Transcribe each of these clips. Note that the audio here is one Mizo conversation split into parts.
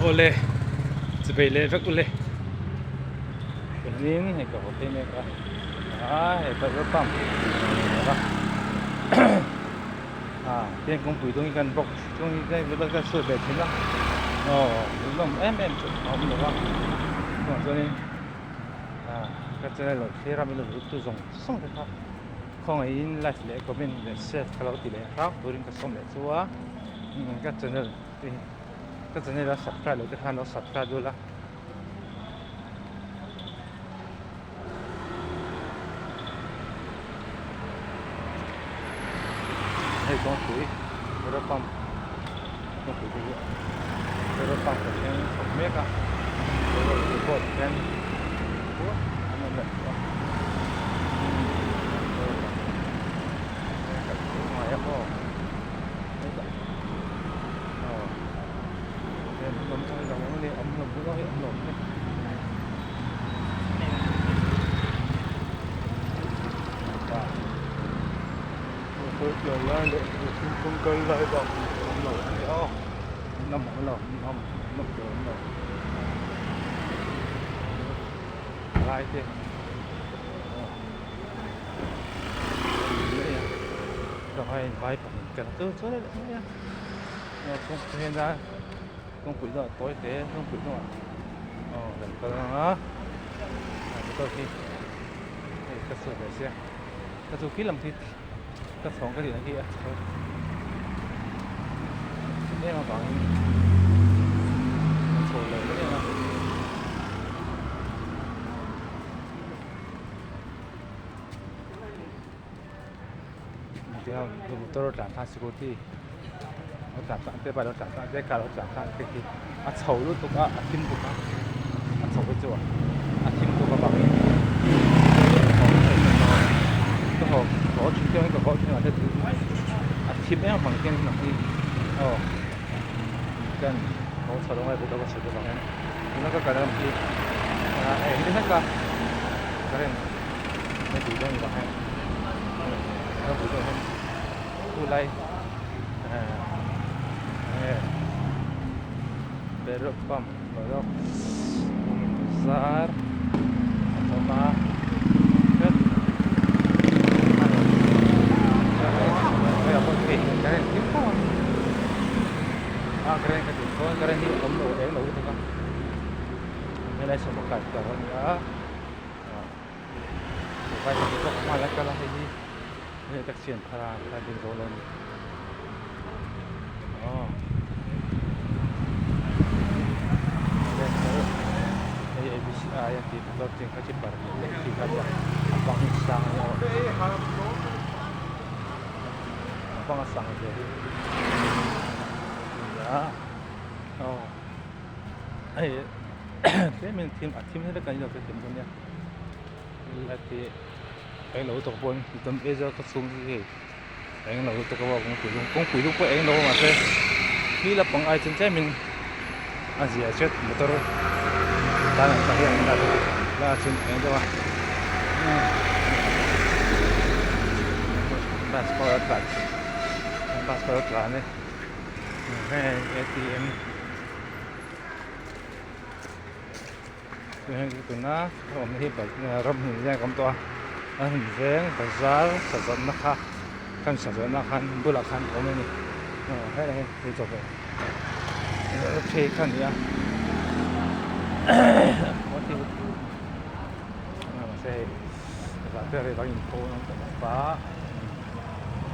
Awle chibei leh vek ule chuanin hei ka haw phei mek a ah hei petrol pump ah tiang kawngpui dung hi kan box chung hi kan sawi ve thin a aw hmuhnawm em em chu a awm lo va chuvang chuanin ah ka channel lo thlir a min lo zut tu zawng zawng te kha khawngaihin like leh comment leh share kha lo ti leh hrang turin ka sawm leh chu a ka channel te hi ka channel a subscribe loh te khan lo subscribe dul a. Hei kawngpui petrol pump kawngpui te hi petrol pump ka thleng chho mek a petrol te pawh tikhian an awm leh tawh a ngai a maw aw Kawngpui deuh a tawi te kawngpui deuh ah aw kan kal ang a motor khi hei ka sawi ve sia ka chu khi lam khi ka chhawng ka tih na khi a chho em avangin a chho lo em a. Motor a tlan khan scooty a tlan tlang te bike a tlan tlang te car a tlan tlang te khi a chho lutuk a a thim bawk a a chho hi chu a thim bawk avangin ka haw ka haw thin ka haw thin a a thim em avang hian hi aw kan haw chho lo ngai bawk a ka sawi avangin tuna ka kal lam hi a eng hlek a current. Petrol pump zar a awm a current hi a awm lo eng lo lutuk a helai sawmah kar a ni a. Vai pahnih pawh hma la kal a hei hi hei taxi an phar a a ding zo lo a ni aw hei abc ai a tih motor cheng kha chi par leh chi kha nia a bang hi sang a nia aw a bang a sang zia hi nia aw hei tlemin thim a thim hle kan lo hrethiam dawn nia a ti eng lo tawk pawhin tam Aizawl khaw chhung hi hei eng lo tawk a kawngpui lung kawngpui lung pawh eng lo mahse khi lampang ai chuan tlemin a zia hret motor tan ang tak hi an la la chuan eng deuh a bus pawh a tlan bus pawh a tlan e hei A_T_M. Tuna awmna hi ramhun veng a awm tawh a ramhun veng bazar sazawrhna kha kan sazawrhna khan bulah khan a awm a ni aw helai hi thei chawhmeh thei kha a ni a mahse hei zah te rei vang in pho an awm tawh bawk a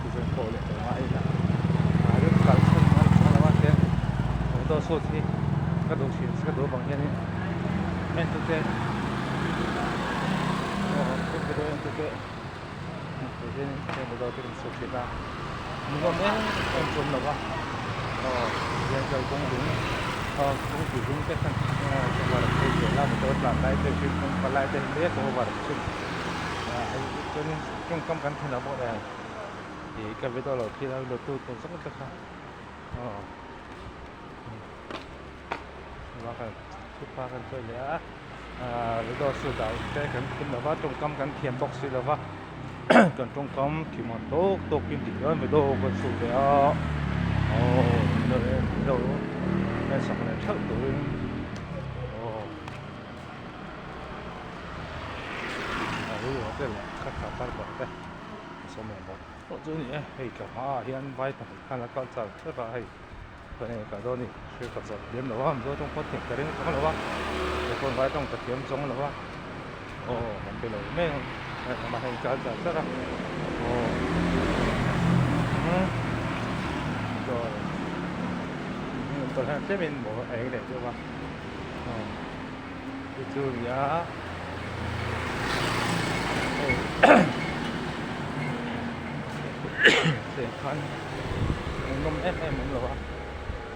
tichuan pawh leh tawh ngai ila motor suit hi ka duh thin ka duh avang hianin en tu te en tu te heng motor te kan suit thin a nuam em em chu awm lo va aw tihian kalkawng lung aw kawngpui lung te khan cover an phei zel a motor tlan lai te kawng kal lai te hle cover an thin chuanin tawngkam kan thlen loh bawk nen ih ka video lo thlir a lo tu tur zawk te kha aw bakah thupa kan chawi leh a ah video shoot ah te kan thim lova tawngkam kan thiam bawk si lova kan tawngkam thiam ang tawk tawk in tih chuan video kan shoot leh a aw video en sak leh theuh turin. te leh kha tha par bawk te a sawm leh bawk pawh chu a ni e hei ka hmaah hian vai pahnih khan a kal char char a hei chuan eng ka dawn a ni thil ka zawrh thiam lo a mizo tawng pawh thiam ka ring chuang lo a keipawh vai tawng ka thiam chuang lo a aw kan be lo mai ang hei amah hian kal char char a aw umm tawlh hian tlemin maw a eng leh deuh a aw chu chu a ni a hei khan hmuhnawm em em awm lo a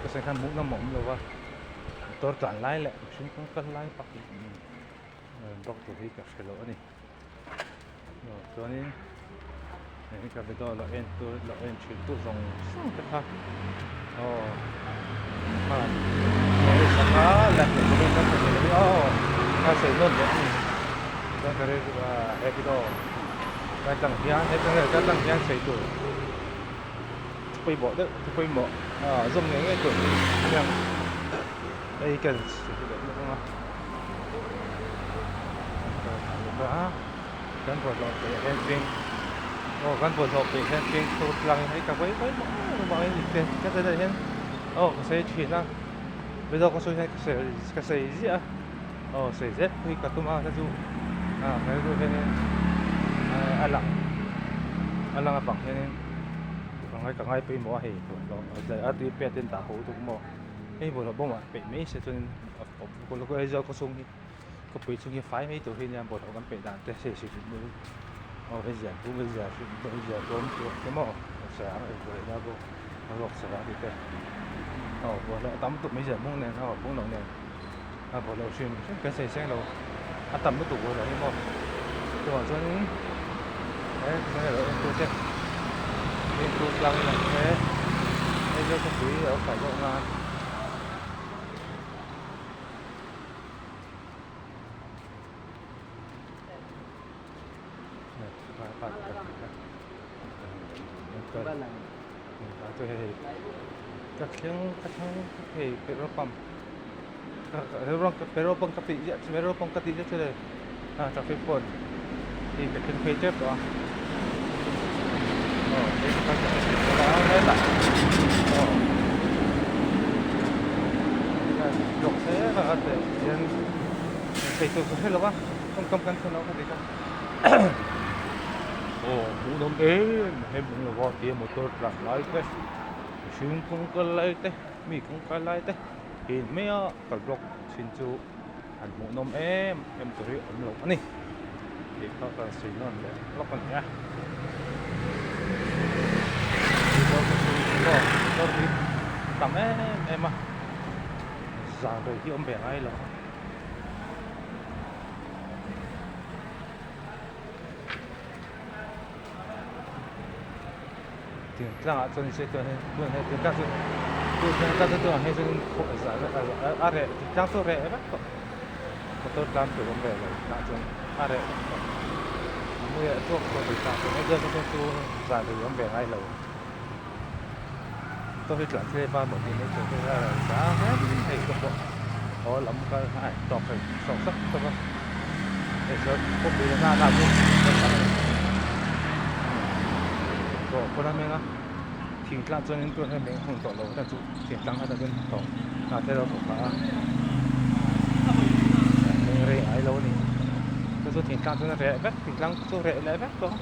ka sawi khan hmuhnawm a awm lo a motor tlan lai leh mihring kawng kal lai bak bak tur hi ka hre lo a ni chuanin hei ka video lo en tur lo en thin tu zawng zawng te kha aw khan sangha like leh comment kha thei lo aw kha sawi nawn leh a ni chuan ka rilru ah he video ka tang hian he channel ka tang hian sawi tur thu pawimawh deuh thu pawimawh ah zawm ngei ngei tur a ni ang hei kan sawi leh lawk ang a. Kan bawlhhlawh peih hian fing aw kan bawlhhlawh peih hian fing tur tlang in hei ka vawi vawi mawh mawh in ipte ka channel hian aw ka sawi thin a mizo ka sawi hian ka sawi ka sawi ziah a aw sawi zet hi ka tum a te chu ah ka rilru hianin a lang a lang avang hianin ka ngai ka ngai pawimawh a hei bawlhhlawh a tui pet in dah ho tuk maw hei bawlhhlawh bawmah peih mai se chuanin a kawchhung hi. Khawpui chhung hi fai mai tur hi nia bawlhhlawh kan peih dan te hei hri hri hmel aw hei ziah bum hei ziah hri hei ziah tlawm chu te maw sarang ei buai na bawk a ruak sarang tih te aw bawlhhlawh a tam lutuk mai ziah bung nen aw bung loh nen a bawlhhlawh hrim hrim kan sawi seng lo a tam lutuk bawlhhlawh hi maw chuvang chuanin he channel erawh entu te entu tlang in ang te hei chu khawpui a lo fai deuh nan. Ka thleng ka thleng hei petrol pump petrol pump ka tih ziah petrol pump ka tih ziah chu le ah traffic phone hi ka thleng phei tep tawh a aw hei ka hetah aw. Blok hle a teh hian sawi tur ka hre lo va tawngkam kan chhan loh ka ti kha aw hmuhnawm em em awm lo va tia motor tlan lai te mihring kawng kal lai te mi kawng kal lai te in mai a kal block chin chu han hmuhnawm em em tur hi awm lo a ni tih kha ka sawi nawn leh lawk a ni a motor hi tam em em a zan rei hi awm ve ngai lo thingtlangah chuan ni se chuan hei tun hei thingtlang chu tun thingtlang chu tunah hei chuan a reh thingtlang chu a reh vek tawh motor tlan tur awm ve lo tah chuan a reh vek tawh hmuiah chuak chuan thingtlang chu chu chu zan rei awm ve ngai lo. Motor hi tlan tlem a maw tih mai tur hi a rawn zang hei ka pawh haw lam kal a tawk hei sawk sawk sawk a hei chuan khawpui a nana chu tawh pawn a meng a thingtlang chuan in tun hei meng hun tawh lo a chu thingtlang kha chuan tawh a thil a thawk phah a meng rei ngai lo a ni chu chu thingtlang chuan a reh vek thingtlang chu reh leh vek tawh.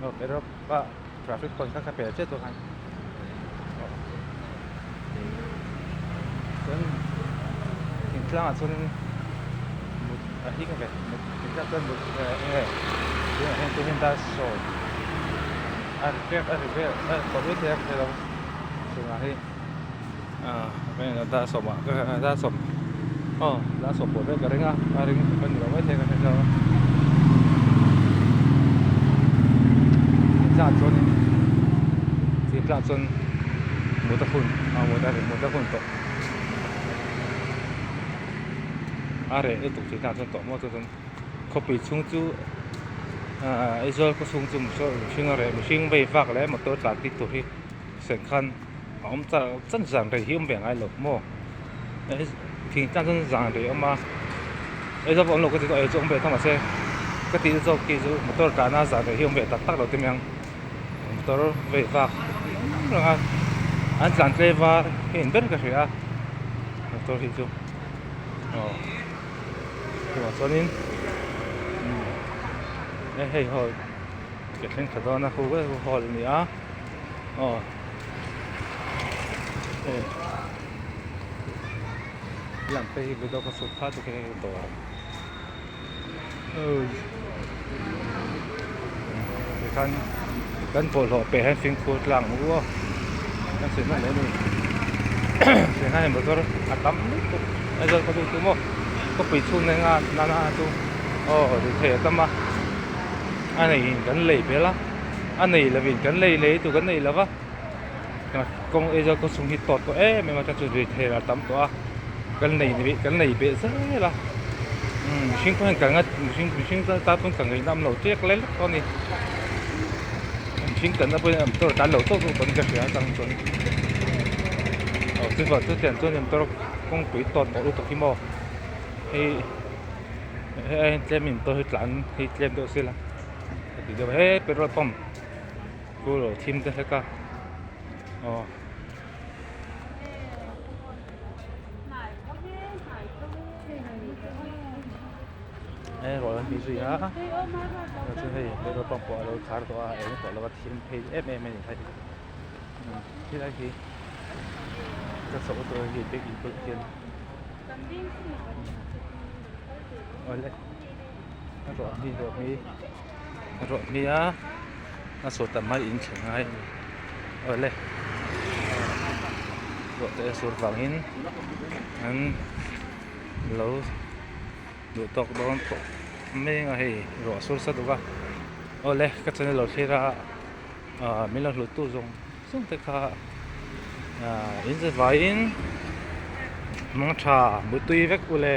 Aw pero pa traffic pawh kha ka pel chiah tur khan aw chuan thingtlangah chuan mut a hing ve mut thingtlang chuan mut eng nge tunah hian tun hian dar sawm a ri vel a ri vel a tawh mai thei a ka hre lo tunah hi ah dar sawmah dar sawm aw dar sawm pawh vel ka ring a a ring ka ni lo mai thei ka hre lo a thingtlang chuanin thingtlang chuan mut a hun a mut a mut a hun tawh a reh lutuk thingtlang chuan tawh maw chu chuan khawpui chhung chu ah Aizawl khaw chhung chu mihring a reh mihring vei vak leh motor tlan tir tur hi. Sen khan a awm char chan zan rei hi awm ve ngai lo maw. Thingtlang chuan zan rei a awm a Aizawl pawh awm lo ka ti tawh eichu awm ve tho mahse ka tih zawk khi chu motor tlana zan rei hi awm ve tak tak lo te mai ang motor vei vak reng a an tlan tlei var hi in ber ka hria a motor hi chu aw chuvang chuanin hei hall ke thleng thla dawn a khu hall a ni a aw hei. Lang te hi video ka shoot kha chu khi dawr tikhan kan bawlhhlawh peh hian fimkhur tlang ang u aw kan sawi hman leh a ni tihian hei motor a tam lutuk Aizawl khawpui chu maw khawpui chhung nena nana chu aw lirthei a tam a a neiin kan lei belh a a nei lovin kan lei lei tur kan nei lo va. Kawng Aizawl khaw chhung hi tawt tawh em em a chuan chu lirthei a tam tawh a kan nei kan nei beh zel a umm mihring pawh hian kal ngat mihring mihring tan pawn ka ngaihna awm lo tek lai lek tawh a ni mihring kalna pawhin motor a tlan lo tawk tawk pawn ka hria atang chuan aw chuvang chu tiang chuan motor kawngpui tawt tawh lutuk hi maw hei hei aiin tlem in motor hi tlan hi tlem deuh se la ka ti deuh he petrol pump. School lo thim te hlek a aw. Hei ruah an tih zui a chuan hei petrol pump pawh a lo khar tawh a eng tawh lo a thim phei em em a ni hei khilai khi ka chhoh tur hi bag in pawlh hian awle ruah hi ruah hi. Ruah hmi a a sur tam mai in thleng ngai a ni awle ruah te a sur vangin an lo duh tawk dawn tawh mai ang a hei ruah a sur sa duh a awle ka channel lo thlir a ah min lo hlut tu zawng zawng te kha ah in zet vaiin mangtha mutui vek ule.